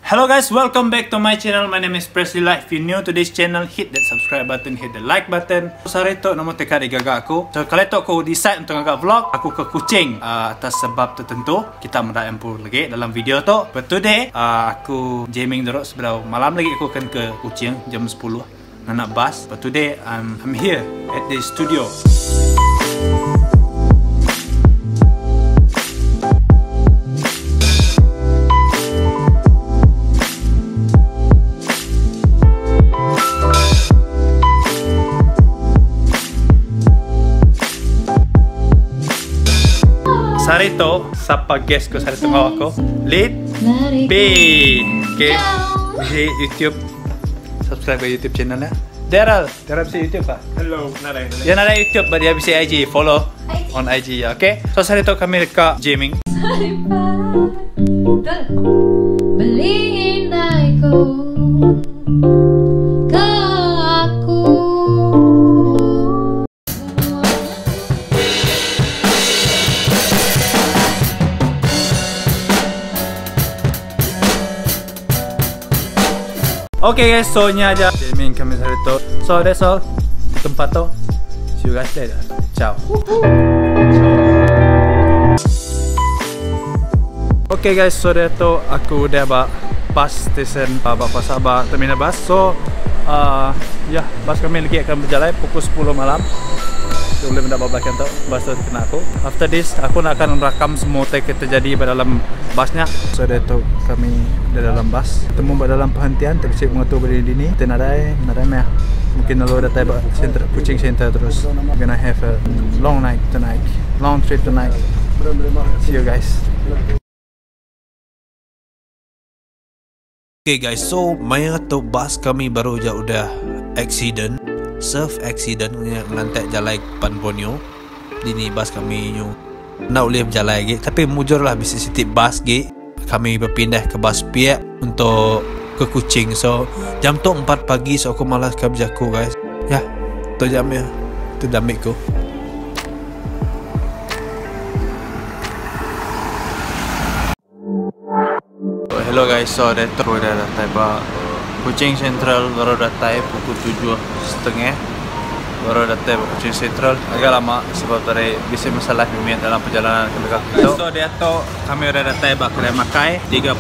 Hello guys, welcome back to my channel. My name is Presley Light. If you new to this channel, hit that subscribe button, hit the like button. Sehari tu nama teka digaga aku. So kali tu aku decide untuk ngaga vlog. Aku ke Kuching uh, atas sebab tertentu. Kita meda empu lagi dalam video tu. But today, uh, aku jamming terus sebelum malam lagi aku akan ke Kuching jam 10 ngena bus. But today, I'm I'm here at the studio. Sehari tu, sapa guest ku sehari tu enggau aku? Lid B. Okay. Bisi YouTube. Subscribe ke YouTube channel nya. Daryl, Daryl bisi YouTube kah? Hello, nadai. Iya nadai YouTube but iya bisi IG, follow on IG iya okay. So sehari tu kami deka jamming. Okay guys, so nya aja jamming kami sehari tu. So that's all tempat tu. See you guys later. Ciao. Okay guys, so diatu aku udah ba bus station ba pasar ba terminal bus. So uh, ya, yeah, bus kami lagi akan berjalai pukul 10 malam. So, boleh meda ba belakang tu, bus tu kena aku. After this, aku nak akan rakam semua utai ke terjadi ba dalam bus nya. So diatu kami di dalam bus. Temu ba dalam perhentian, terbisi mengetu ba dini-dini. Ti nadai, nadai meh. Mungkin lalu datai ba center, Kuching Center terus. We're gonna have a long night tonight. Long trip tonight. See you guys. Okay guys, so maya tu bas kami baru ja udah accident, surf accident nya ngelantak jalai Pan Borneo. Dini bas kami nyu enda ulih bejalai agi tapi mujur lah bisi siti bas gi kami bepindah ke bas piak untuk ke Kuching. So jam tu empat pagi so aku malas ka bejaku guys. Yah, tu jam iya. Tu damit ku. Hello guys, so diatu aku udah datai ba Kuching Central baru datai pukul 7:30 baru datai ba Kuching Central agak lama sebab tadi bisi masalah mimit dalam perjalanan ke mega kitu. So diatu kami udah datai ba kedai makai 38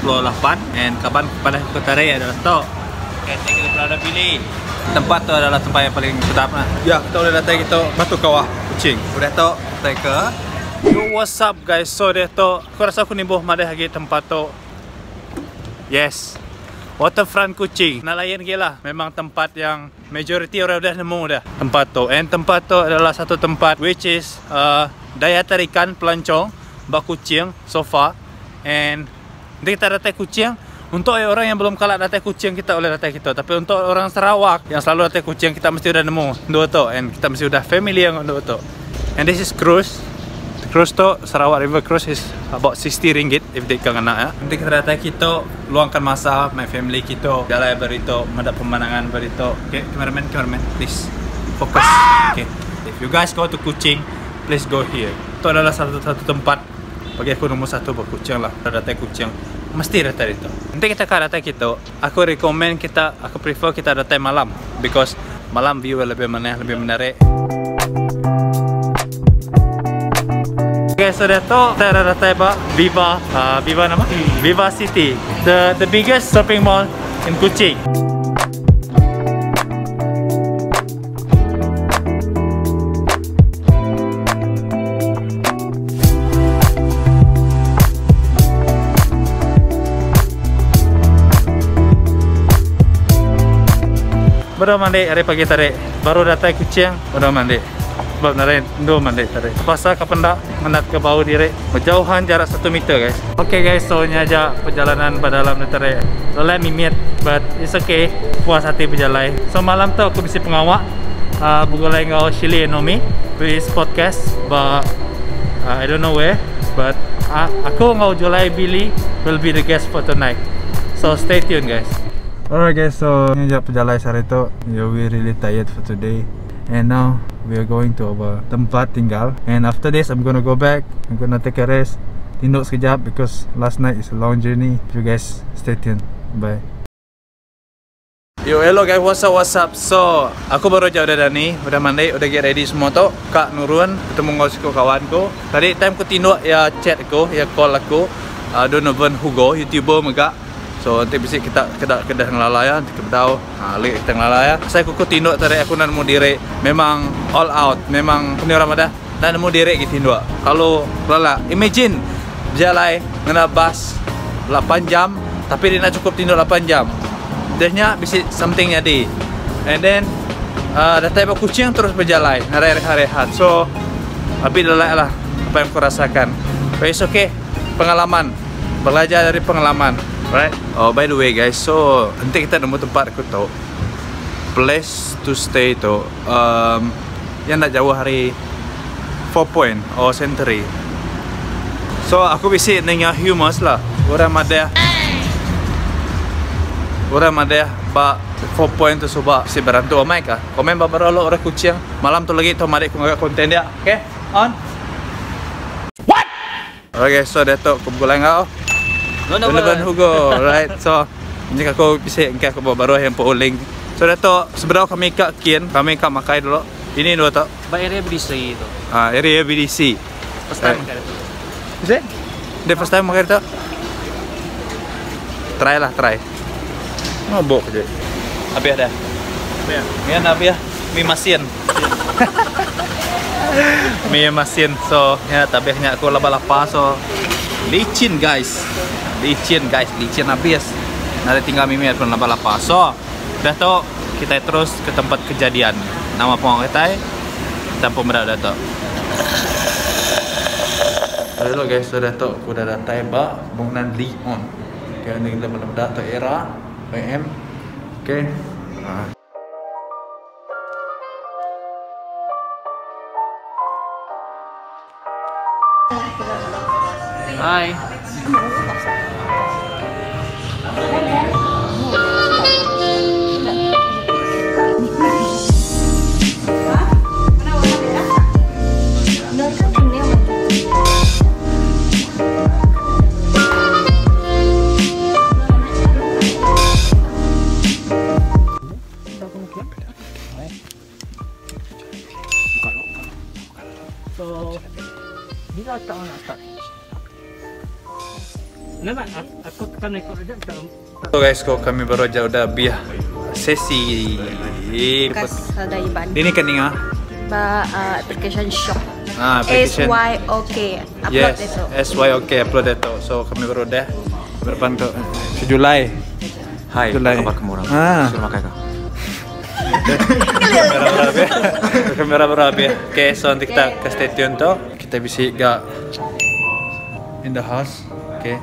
and kaban ke padah ku tadi adalah tu. Okay, kita berada pilih. Tempat tu adalah tempat yang paling sedap lah. Ya, kita udah datai kitu Batu Kawah Kuching. Udah tu datai ke Yo what's up guys, so diatu aku rasa aku nibuh madeh agi tempat tu. Yes. Waterfront Kuching. Enda lain agi lah. Memang tempat yang majoriti orang udah nemu dah tempat tu. And tempat tu adalah satu tempat which is uh, daya tarikan pelancong ba Kuching so far. And nanti kita datai Kuching, untuk orang yang belum kala datai Kuching kita boleh datai kitu. Tapi untuk orang Sarawak yang selalu datai Kuching kita mesti udah nemu endur tu and kita mesti udah familiar enggau endur tu. And this is cruise. Cruise tu Sarawak River Cruise is about 60 ringgit if dik ka ngena ya. Enti kita datai kitu luangkan masa mai family kitu jalai beritu meda pemandangan beritu. Okay cameraman cameraman please focus. Okay if you guys go to Kuching please go here. Tu adalah satu satu tempat bagi aku nombor satu ba Kuching lah. Kalau datai Kuching mesti datai ditu. Enti kita ka datai kitu aku recommend kita aku prefer kita datai malam because malam view lebih manah lebih menarik. Okay, so diatu kita dah datai ba Viva, uh, Viva nama? Viva City. The the biggest shopping mall in Kuching. Baru mandi hari pagi tadi. Baru datai Kuching, baru mandi. Sebab nadai endur mandi tadi. Terpaksa ka penda ngenat ke bau diri. Bejauhan jarak satu meter guys. Okay guys, so nya aja perjalanan ba dalam ne tadi. Lelai mimit but it's okay. Puas ati bejalai. So malam tu aku bisi pengawa uh, begulai enggau Shilly and Nomi with podcast ba uh, I don't know where but uh, aku enggau Julai Billy will be the guest for tonight. So stay tune guys. Alright guys, so ni aja pejalai sehari tu. Yeah, we really tired for today. And now we are going to our tempat tinggal. And after this, I'm gonna go back. I'm gonna take a rest. Tinduk sekejap because last night is a long journey. You guys stay tuned. Bye. Yo hello guys what's up what's up so aku baru aja udah dani udah mandi udah get ready semua tu ka nurun betemu enggau siku kawan ku tadi time ku tinduk iya chat aku iya call aku uh, Donovan Hugo youtuber mega so enti bisi kita keda kedah ngelala iya enti ke bedau uh, alik kita ngelala iya asai ku ku tinduk tadi aku enda nemu diri memang all out memang keni orang madah enda nemu diri agi tinduk lalu lelak imagine bejalai ngena bas 8 jam tapi dia enda cukup tinduk 8 jam Udah nya bisi something nyadi and then uh, datai ba Kuching terus bejalai nadai rehat-rehat so a bit lelak lah apa yang aku rasakan but it's okay pengalaman belajar dari pengalaman right oh by the way guys so enti kita nemu tempat aku tu place to stay tu um, yang enda jauh ari Four Point or Century. So aku bisi ninga humours lah orang madah orang madah ba Four Point tu suba bisi berantu amai ka. Komen ba baru lalu orang Kuching malam tu lagi tau madik ku ngaga konten dia. Okay on. What? Okay so diatu aku begulai enggau Donovan Hugo right so Nyek aku bisi engkah aku ba baruh yang empu link. So diatu sebedau kami ka kin kami ka makai dulu. Ini dua tu. Ba area BDC tu. Ah, area BDC. First time makai tu. Is it? The first time makai tu? Try lah, try. Mabuk je. Habis dah. Habis. Ya, nak habis. Mi masin. Mi masin. So, ya tak habisnya aku laba lapar so licin guys. Licin guys, licin habis. Nada tinggal mimi pun laba lapar. So, dah tu kita terus ke tempat kejadian. Nama pengawal kita Kita pun berada tu. Hello guys, so dah tu aku dah datai ba bangunan Leon. Okay, ni kita belum dah tu era PM. Okay. Ha. Hai. So, bila tak nak start? Nama aku tekan ikut aja tak. So guys, ko kami baru aja udah biah sesi. Kas ada Iban. Ini kan ninga. Ba uh, application shop. Ah, S application. Y O K. Upload Yes, itu. S Y O K upload itu. So kami baru dah berapa tu? Julai. Hai, Julai. apa kabar kamu orang? Ah. Sudah makan kah? Kamera berapa ya? Kamera berapa ya? Okay, so nanti kita ke stay tune tu. Kita bisi gak in the house. Okay.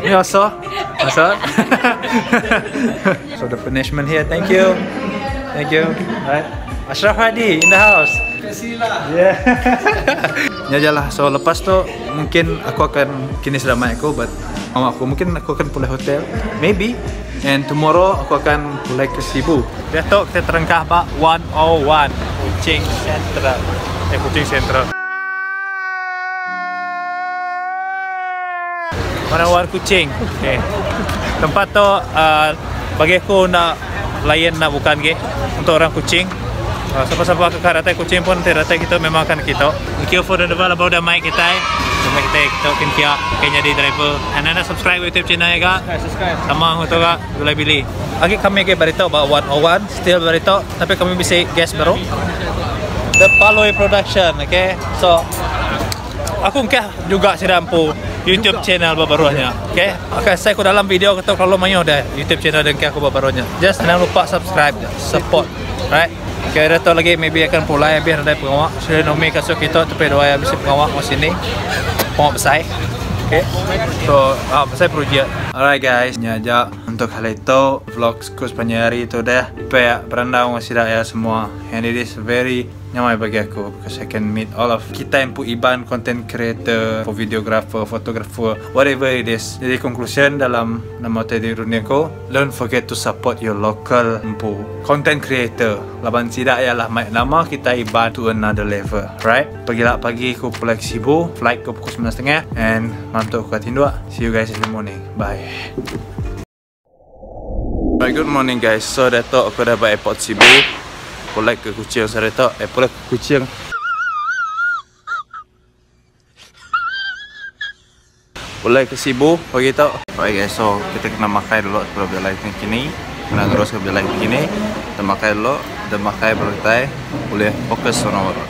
Ni also, also. so the punishment here. Thank you. Thank you. Alright. Ashraf Hadi in the house. Yeah. Ya aja lah. So lepas tu mungkin aku akan kini sudah mic aku but mama aku mungkin aku akan pulih hotel maybe and tomorrow aku akan pulih ke Sibu. Diatu kita terengkah ba 101 Kuching Central. Eh Kuching Central. 101 Kuching. Okay. Tempat tu uh, bagi aku nak lain nak bukan ke untuk orang Kuching. Uh, siapa-siapa ke datai Kuching pun nanti datai kita memang akan kita. Thank you for the developer udah mic kita. Sampai kita kita kin kia ke jadi driver. And then subscribe YouTube channel ya kak. Subscribe. Sama aku tu kak Gulai Bili. Lagi kami ke berita about 101 still berita tapi kami bisa guest baru. The Paloi Production, okay? So aku engkah juga sedang empu YouTube channel barunya. Okay? Okay, saya aku dalam video kata kalau mayo dah YouTube channel dan aku barunya. Just jangan lupa subscribe, support, right? Okay, ada tu lagi maybe akan pulai habis ada pengawak. Sudah nomi kasut kita tapi dua habis pengawak mau sini. Pengawak besar. Okay. So, ah, saya projek. Alright guys, ni aja untuk hal itu vlog ku sepanjang hari itu dah. Pihak berandau masih ya semua. And it is very Nyamai bagi aku because I can meet all of kitai empu Iban content creator, videographer, photographer, whatever it is. Jadi conclusion dalam nama utai di runding aku, don't forget to support your local empu content creator laban sida iya lah mai nama kitai Iban to another level, right? Pagila pagi ku pulai ke Sibu, flight ku pukul semilan setengah and malam tu aku ka tinduk. See you guys in the morning. Bye. Alright, good morning guys. So diatu aku dah ba airport Sibu. Pulai ke Kuching sehari tu. Eh pulai ke Kuching. Pulai ke Sibu pagi tu. Alright guys, so kita kena makai dulu sebelum berjalai ke kini. Kena terus ke berjalai ke kini. Kita makai dulu, kita makai baru kita boleh fokus on our road.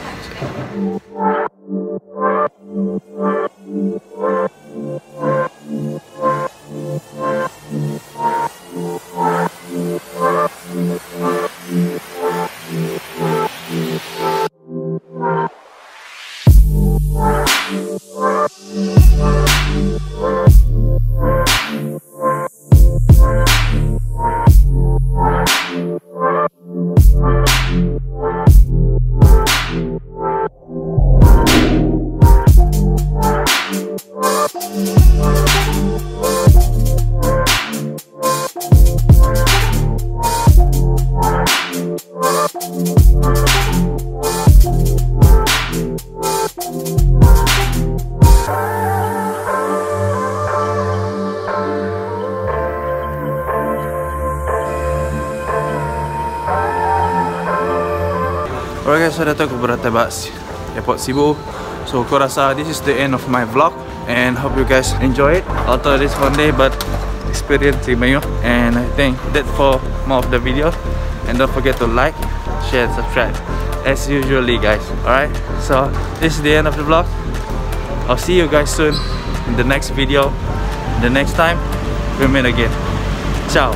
Alright guys, so dah tu aku berada ba airport Sibu. So aku rasa this is the end of my vlog and hope you guys enjoy it. Although this one day but experience mayuh and I think that for more of the video. And don't forget to like, share and subscribe as usually guys. Alright, so this is the end of the vlog. I'll see you guys soon in the next video. The next time we meet again. Ciao.